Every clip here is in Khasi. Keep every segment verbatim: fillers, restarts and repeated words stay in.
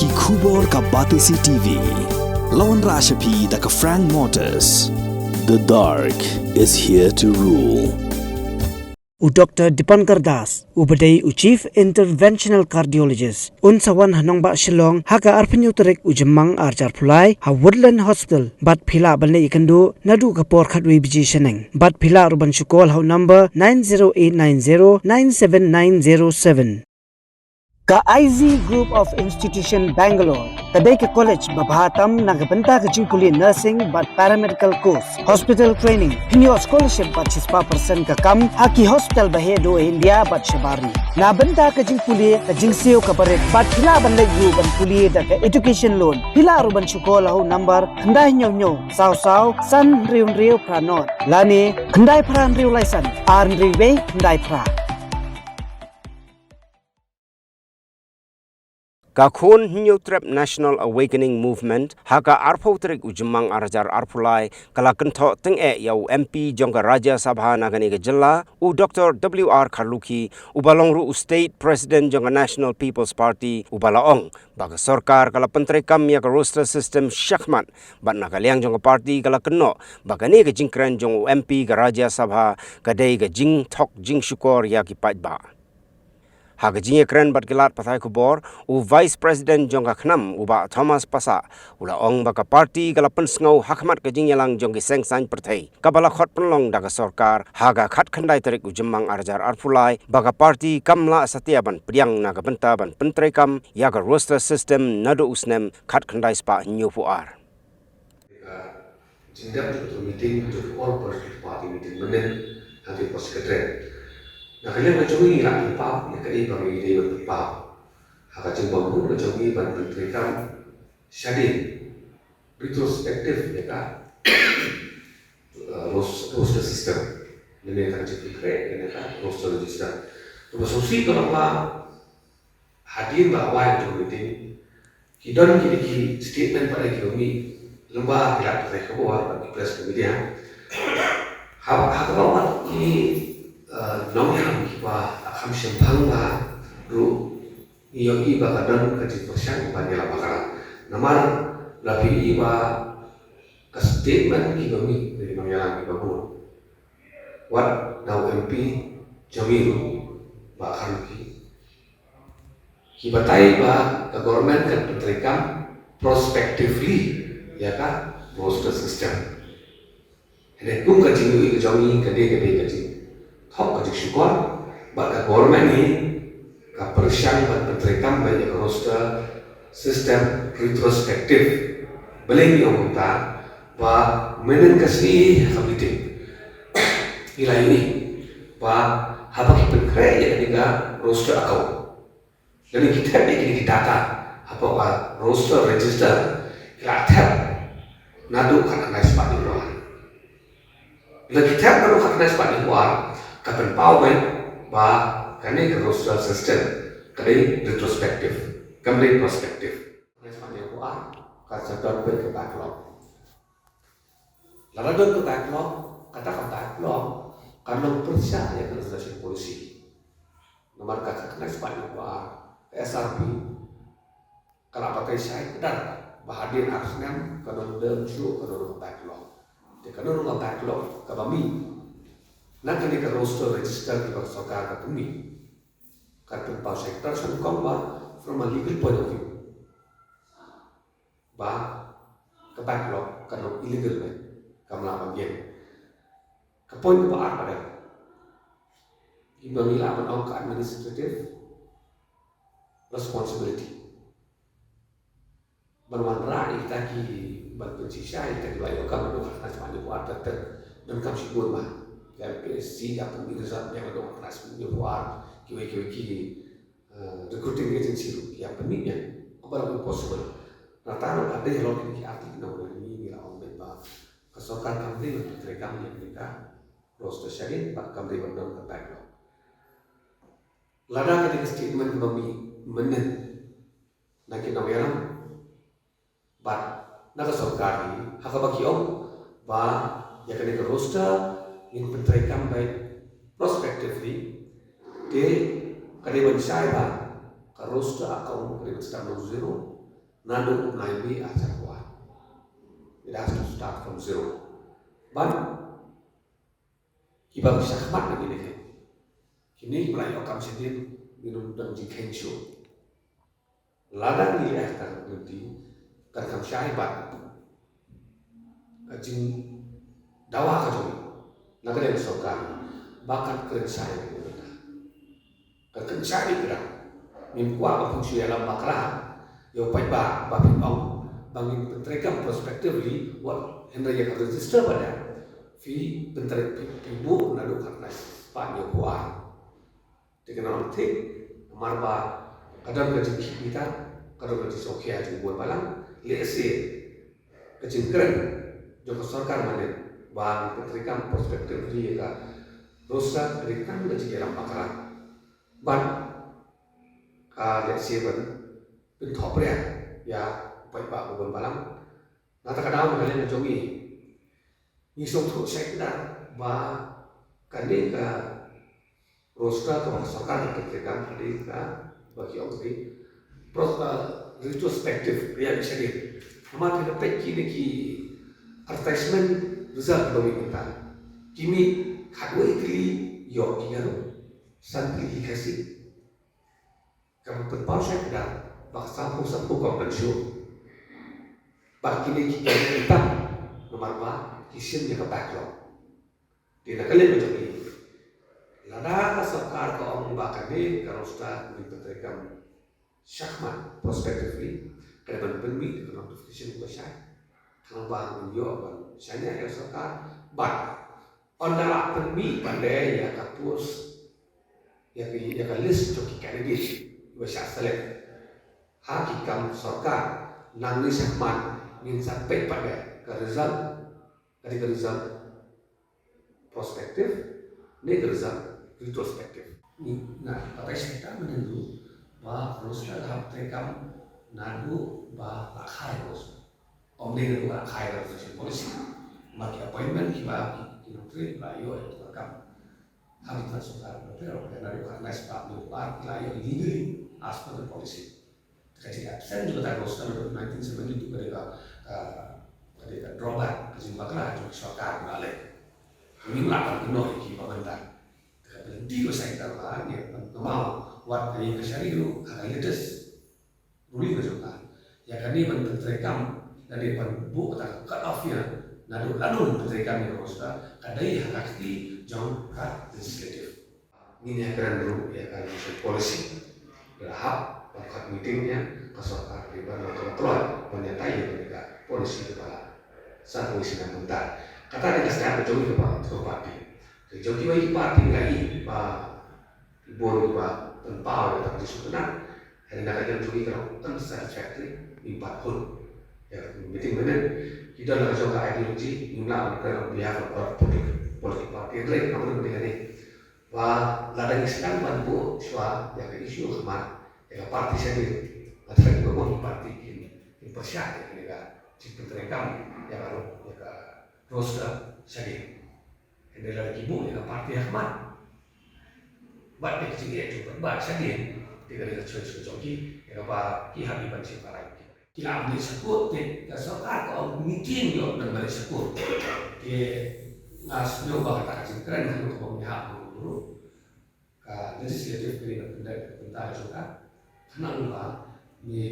Ki khubor ka Batesi T V. La wanrah sha phi da ka Frank Motors. The dark is here to rule. U Doctor Dipankar Das, u ba dei u Chief Interventional Cardiologist, un sa wan ha nongbah Shillong ha ka arphew tarik u Jymmang arhajar arphew lai ha Woodland Hospital, bad phi lah ban leit ïakynduh naduh ka por khatwei baje shaneng. Bad phi lah ruh ban shu call ha u number nine zero eight nine zero nine seven nine zero seven. Ka I Z Group of Institution Bangalore ka dei ka college ba bha tam na ka bynta ka jingpule nursing bad paramedical course, hospital training, pynïoh scholarship bad shispah percent ka kam ha ki hospital ba heh duh ha India bad shabar ri. Na bynta ka jingpule ka jingsiew ka barit bad phi lah ban leit ruh ban pule da ka education loan, phi lah ruh ban shu call ha u number khyndai hynñiew hynñiew saw saw san hynriew hynriew phra nod lane khyndai phra hynriew lai san ar hynriew wei khyndai phra. Ka Khun Hynñiewtrep National Awakening Movement ha ka arphew tarik u Jymmang arhajar arphew lai ka la kynthoh tyngeh ïa u M P jong ka Rajya Sabha na kane ka jylla, u Doctor W R Kharlukhi, u ba long ruh u State President jong ka National People's Party, u ba la ong ba ka sorkar ka la pyntreikam ïa ka roster system shakhmat, bad na ka liang jong ka party ka la kynnoh ba kane ka jingkren jong u M P ka Rajya Sabha ka dei ka jingthok jingshukor ïa ki paidbah. Ha ka jingïakren bad ki lad pathai khubor, u Vice President jong ka KHNAM, u Bah Thomas Passah, u la ong ba ka party ka la pynsngew ha khmat ka jingïalang jong ki seng saiñ pyrthei kaba la khot pynlong da ka sorkar ha ka khatkhyndai tarik u Jymmang arhajar arphew lai ba ka party kam lah satia ban pdiang na ka bynta ban pyntreikam ïa ka roster system naduh u snem khatkhyndai spah hynñiewphew ar. Ka jingdep jong ka meeting jong ka all political party meeting mynnin hangtei por secretary. Na ka liang ka jong ngi ngi la pynpaw ïa kaei ba ngi dei ban pynpaw. Ha ka jingbym bun ka jong ngi ban pyntreikam shadien retrospective ïa ka, uh, ros-, roster system. Lane ka jingpynkhreh ïa ka roster register. To ba sngewsih ka long ba hadien ba la wai ka jong meeting, ki don kine ki statement pat ki ba mih lyngba ki lad pathai khubor bad ki press media. Ha, ha kaba wat ki, eh, nongïalam kiba la kham shemphang ba ruh ngi ïohi ba ka don ka jingpyrshang ban ïalam bakla. Namar la phi ïohi ba ka statement kiba mih na ki nongïalam kiba bun, wat na u M P jong ngi ruh, Bah Kharlukhi, ki batai ba ka government kan pyntreikam prospectively ïa ka roster system. Hynrei kum ka jingïohi ka jong ngi ka dei, ka dei ka jingthok ka jingshukor ba ka government hi ka pyrshang ban pyntreikam ba ïa ka roster system retrospective. Balei ngi ong kumta? Ba mynnin ka sngi ha ka meeting ngi la ïohi ba haba ki pynkhreh ïa kane ka roster account, lane ki thep ïa kine ki data hapoh ka roster register, ki la thep naduh khatkhyndai spah hynñiewphew ar. Lada ki thep naduh khatkhyndai spah hynñiewphew ar, ka pynpaw beit ba kane ka roster system ka dei retrospective, kam dei prospective. Khatkhyndai spah hynñiewphew ar ka sa don beit ka backlog. Lada don ka backlog, kata ka backlog kan long pyrshah ïa ka legislation policy. Namar ka khatkhyndai spah hynñiewphew ar, ka S R P ka la batai shai kdar ba hadien ar snem ka don dum shuh ka don ka backlog. Te ka don ka backlog kaba mih na kane ka roster register kaba ka sorkar ka pynmih, ka pynpaw shai kdar sha nyngkong ba from a legal point of view ba ka backlog ka long illegal, bad kam lah ban ïeng. Ka point ba ar pat, kiba ngi lah ban ong ka administrative responsibility ban wanrah ïa kita ki, ban pynshisha ïa kita kiba ïoh kam naduh khatkhyndai spah hynñiewphew ar, ter ter donkam shibun ba ka M P S C ïa pynmih result naduh khatkhyndai spah hynñiewphew ar, kiwei kiwei ki, eh, recruiting agency ruh ïa pynmih ïa, kaba long impossible. Nangta ruh ka dei halor kine ki article na ngi, ngi la ong beit ba ka sorkar kam dei ban pyntreikam ïa kane ka roster shadien bad kam dei ban don ka backlog. Lada ka dei ka statement kaba mih mynnin na ki nongïalam bad na ka sorkar hi, ha kaba ki ong ba ïa kane ka roster ngin pyntreikam beit prospectively, te ka dei ban shai ba ka roster account ka dei ban start na u zero, Naduh u bnai May ar hajar khatwei. It has to start from zero. Ban kiba shah khmat na kine ki, kine kiba la ïoh kam shadien, ngin ym don jingkheiñ shuh. Lada ngi leh kata ka lynti, kan kham shai bad ka jingdawa ka jong ngi na ka liang sorkar ba kan kren shai ïa kata. Kan kren shai ïa kata. Ngim kwah ban pynshu ïalam bakla ïa u paidbah ba phin ong ba ngin pyntreikam prospectively, wat hynrei ïa ka register ba dei phi pyntrei, phi, phi buh naduh khatlai spah hynñiewphew ar. Te ka nang thik, namar ba ka don ka jingkhih bitar, ka don ka jingsngewkhia jong u bor balang, lehse ka jingkren jong ka sorkar mynnin ba ngin pyntreikam prospectively ïa ka roster, ka dei tang ka jingïalam bakla. Bad ka lehse ban pynthop ria ïa u paidbah u bor balang. Na kata ka daw, na ka liang jong ngi, ngi sngewthuh shai kdar ba kane ka roster kaba ka sorkar ka pyntreikam, ka dei kaba ki ong ka dei pros-, uh, retrospective, ka ïa shadien. Namar phi la peit kine ki advertisement result kiba mih mynta, ki mih khatwei tylli ïoh ki Garo, san tylli ki Khasi. Kaba pynpaw shai kdar ba ka sawphew sawphew kam pynshoh. Bad kine ki kam ki tam namar ba ki shim ïa ka backlog. Te na ka liang jong ngi, lada ka sorkar ka ong ba kane ka roster ngin pyntreikam shakhmat prospectively, ka dei ban pynmih da ka notification kaba shai. Khnang ba ngin ïoh ban shaniah ïa ka sorkar. Bad ynda la pynmih pat de ïa ka post, ïa ka, ïa ka list jong ki candidate kiba shah select ha ki kam sorkar, nangne shakhmat ngin sa peit pat de ka result, ka dei ka result prospective ne ka result retrospective. Ngi, na, batai shata mynnin ruh ba ka roster ka hap treikam naduh ba la kha ïa ka roster. Ym dei naduh ba la kha ïa ka reservation policy. Namar ki appointment kiba ki, ki nongtrei ba la ïoh ïa ka kam ha ki tnat sorkar, naduh khatlai spah hynñiewphew ar ki la ïoh illegally as per the policy. Ka jing absent jong kata ka roster naduh nineteen seventy-two ka dei ka, ka, ka dei ka drawback, ka jingbakla jong ka sorkar ba la leh. Ngim lah ban kynnoh ïa ki ba mynta. Ka lynti ka shai kata ba ngi ban kynmaw wat ka ïing kashari ruh ha ka latest ruling ka jong ka. Ïa kane ban pyntreikam, kane ban buh kata ka cut off year naduh lano ban pyntreikam ïa ka roster, ka dei ha ka kti jong ka legislative. Ngin ïa kren ruh ïa ka reservation policy. Ynda la hap ban khot meeting ïa ka sorkar, ban long ka kloi ban ïatai ïa ka policy kaba la san wei snem mynta. Kata dei ka stand ka jong ngi ka party. Ka jong kiwei ki party ngi la ïohi ba ki bun kiba pynpaw ïa kata ka jingsngewtynnat. Hynrei na ka liang jong ngi ka long unsatisfactory, ngim pat hun. Ïa ka meeting mynnin, ki don la ka jong ka ideology, ngim lah ban kren on behalf of political party. Hynrei nga mut mynta kane ba lada ngi sdang ban buh shuwa ïa ka issue ha khmat, ïa ka party shadien, nga tharai ba bun ki party kin, kin pyrshah ïa kane ka jingpyntreikam ïa ka ro-, ïa ka roster shadien. Hynrei lada ki buh ïa ka party ha khmat bad ïa ka jingeh jong u paidbah shadien, te ka dei ka choice ka jong ki, ïa kaba ki hap ban shim parai. Ki la ap leit sha court, te ka sorkar ka ong ngi tieng ïoh ban leit sha court. Te nga sngew ba kata ka jingkren ka long kaba ngi hap ban ruh, ka legislative ka dei ban pyndait ka bynta ka jong ka, khnang ba ngi,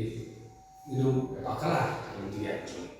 ngin ym bakla ha ka lynti ka jong ngi.